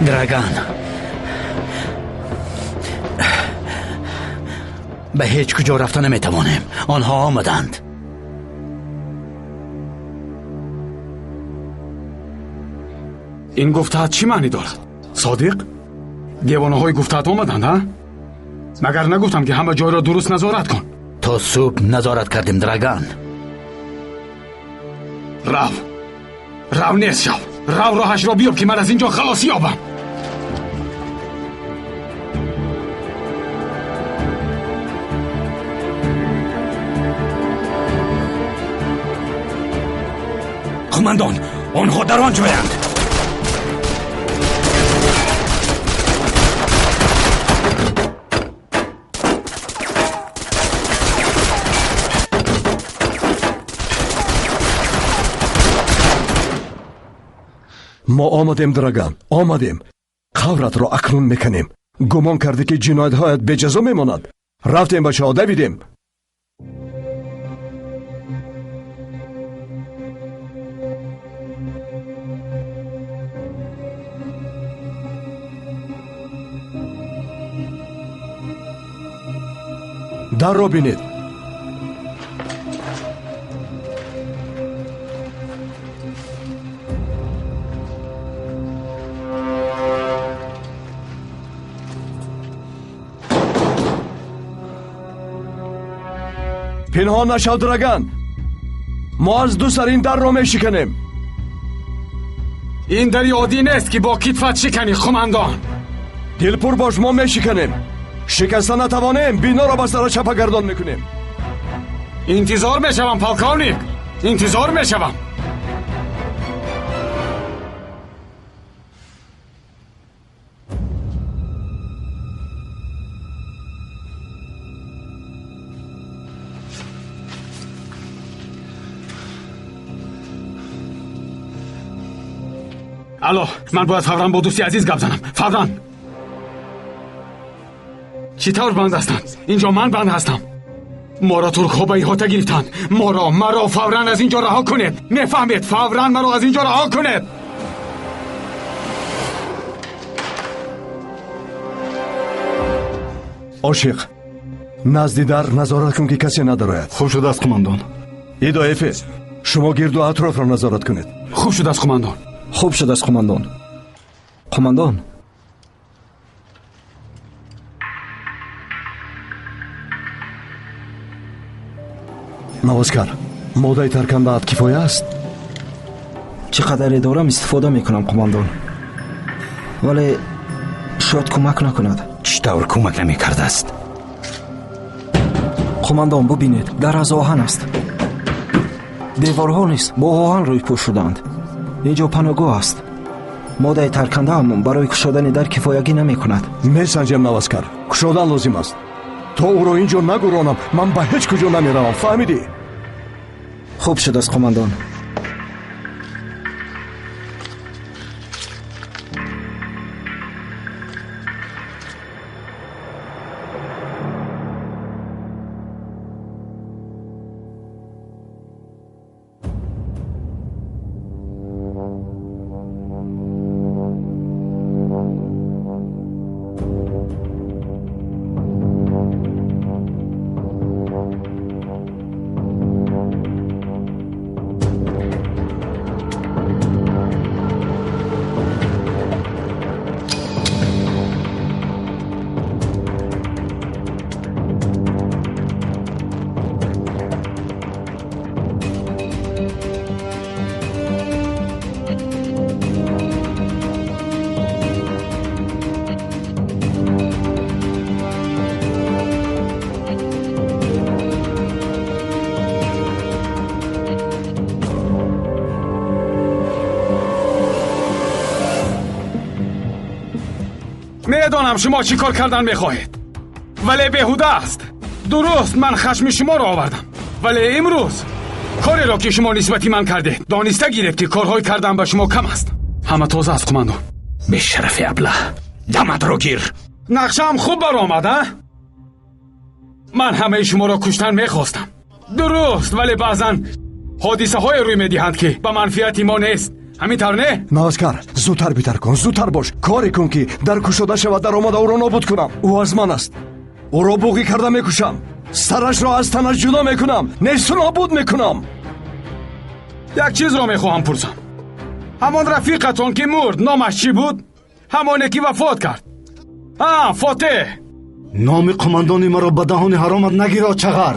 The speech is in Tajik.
Драган, ба ҳеҷ куҷо рафта наметавонем. Онҳо омаданд. Ин гуфтаат чӣ маънӣ дорад? Содиқ, девонаҳои гуфтаат омаданд, ҳа? Магар нагуфтам, ки ҳама ҷойро дуруст назорат кун? То субҳ назорат кардем, Драган. Рав, рав, нест шав. Рав, роҳашро биёб, ки ман аз ин ҷо халосӣ ёбам. Қумандон, онҳо дар он ҷоянд. Мо омадем, Драган, омадем. Қавратро акнун меканем. Гумон кардӣ, ки ҷиноятҳоят беҷазо мемонад? Рафтем, бачаҳо, давидем. Дарро бинед. Пинҳон нашав, Драган. Мо аз ду сар ин дарро мешиканем. Ин дари оддӣ нест, ки бо китфат шиканӣ, қумандон. Дилпур бош, мо мешиканем. Шикаста натавонем, биноро ба сара чапагардон мекунем. Интизор мешавам, полковник, интизор мешавам. Алло, ман бояд фавран бо дӯсти азиз гап занам. Фавран. Чӣ тавр банд ҳастанд? Инҷо ман банд ҳастам. Моро туркҳо ба иҳота гирифтанд. Моро, маро фавран аз инҷо раҳо кунед. Мефаҳмед? Фавран маро аз инҷо раҳо кунед. Ошиқ, назди дар назорат кун, ки касе надарояд. Хуб шудааст, қумандон. Идо Эфе, шумо гирду атрофро назорат кунед. Хуб шудааст, қумандон. Хуб шудааст, қумандон. Қумандон. Навозкар, моддаи таркандаат кифоя аст? Чӣ қадаре дорам, истифода мекунам, қумандон, вале шояд кӯмак накунад. Чӣ тавр кӯмак намекардааст? Қумандон, бубинед, дар аз оҳан аст. Деворҳо низ бо оҳан рӯйпӯш шудаанд. Инҷо паноҳгоҳ аст. Моддаи таркандаам барои кушодани дар кифоягӣ намекунад. Месанҷем, навазкар. Кушодан лозим аст. То ӯро ин ҷо нагуронам, ман ба ҳеҷ куҷо намеравам, фаҳмидӣ? Хуб шудааст, қумандон. Медонам, шумо чӣ кор кардан мехоҳед, вале беҳуда аст. Дуруст, ман хашми шуморо овардам, вале имрӯз кореро, ки шумо нисбати ман кардед, дониста гиред, ки корҳои кардан ба шумо кам аст. Ҳама тоза аст, қумандон. Бешарафи аблаҳ, даматро гир. Нақшаам хуб баромад, а? Ман ҳамаи шуморо куштан мехостам, дуруст, вале баъзан ҳодисаҳое рӯй медиҳанд, ки ба манфиати мо нест. Ҳамин тавр не? Наваскар, зудтар битар кун, зудтар бош. Коре кун, ки дар кушода шавад, даромада ӯро нобуд кунам. Ӯ аз ман аст. Ӯро буғӣ карда мекушам, сарашро аз танаш ҷудо мекунам, несту нобуд мекунам. Як чизро мехоҳам пурсам. Ҳамон рафиқатон, ки мурд, номаш чӣ буд? Ҳамоне, ки вафот кард. А, Фотеҳ. Номи қумандони маро ба даҳони ҳаромат нагир, чағар.